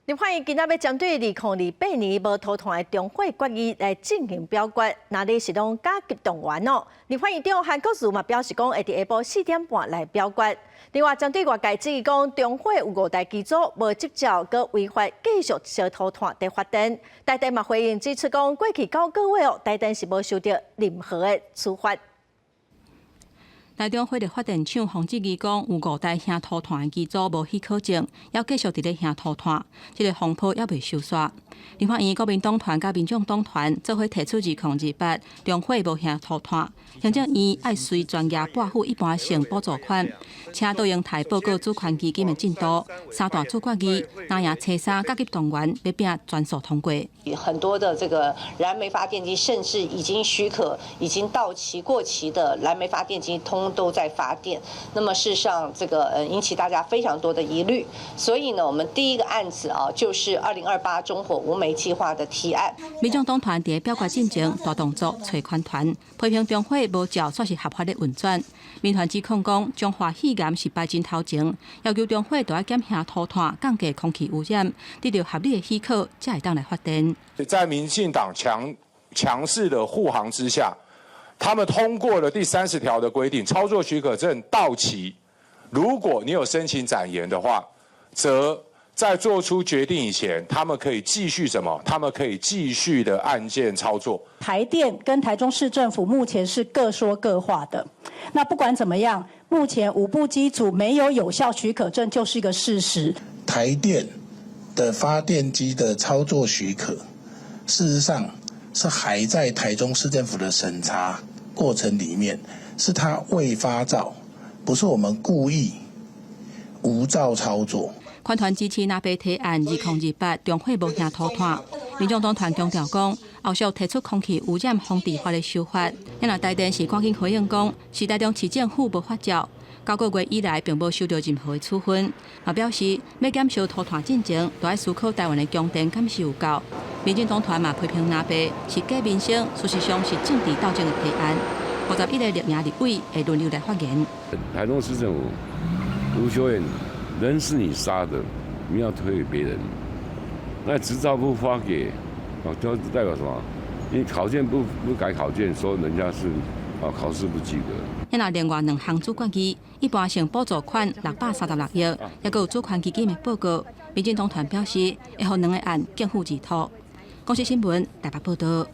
立法院今仔欲針對2028年無塗炭的中火決議來進行表決，那你是攏加急動員哦。立法院長韓國瑜嘛表示講，會佇下晡4點半來表決。另外，針對外界質疑講中火有五台機組無執照，閣違法繼續燒塗炭佇發電，台電嘛回應指出講，過去9個月哦，台電是無受著任何的處罰。台中火力發電廠方質疑講，有五台燃塗炭的機組無許可證，猶繼續佇咧燃塗炭，這個風波猶未收煞。立法院國民黨團佮民眾黨團做伙提出2028中火無燃塗炭，行政院愛隨專業撥付一般性補助款，請杜英台報告主權基金的進度。三大主決議，藍營初三甲急動員欲拼全數通過。很多的這個燃煤發電機，甚至已經許可、已經到期過期的燃煤發電機，通都在發電。那麼事實上，這個引起大家非常多的疑慮。所以呢，我們第一個案子啊，就是2028中火無煤計劃的提案。民眾黨團佇表決進前大動作揣環團，批評中火無照煞是合法咧運轉。民團指控講中化肺癌是排真頭前，要求中火著愛減燃塗炭，降低空氣污染，得著合理的許可，才會當來發電。在民進黨強強勢的護航之下，他們通過了第30條的規定，操作許可證到期，如果你有申請展延的話，則在做出決定以前，他們可以繼續什麼？他們可以繼續的按鍵操作。台電跟台中市政府目前是各說各話的。那不管怎麼樣，目前五部機組沒有有效許可證就是一個事實。台電的發電機的操作許可，事實上是還在台中市政府的審查過程裡面，是他未發照，不是我們故意無照操作。環團支持藍白提案2028中火無燃塗炭，民眾黨團強調講，後續提出空氣污染防治法的修法。若台電是趕緊回應講，是台中市政府無發照，9個月以來並無受著任何的處分，嘛表示欲減燒塗炭進前，著愛思考台灣的供電敢是有夠。民進黨團嘛批評藍白是假民生，事實上是政治鬥爭的提案。51個綠營立委會輪流來發言。台中市政府盧秀燕，人是你殺的，你要推給別人，那執照不發給，啊，就代表什麼？你考卷不改考卷，說人家是啊考試不及格。那另外兩項主決議，一般性補助款636億，抑閣有主權基金的報告。民進黨團表示，會予兩個案逕付二讀。公視新聞台北報導。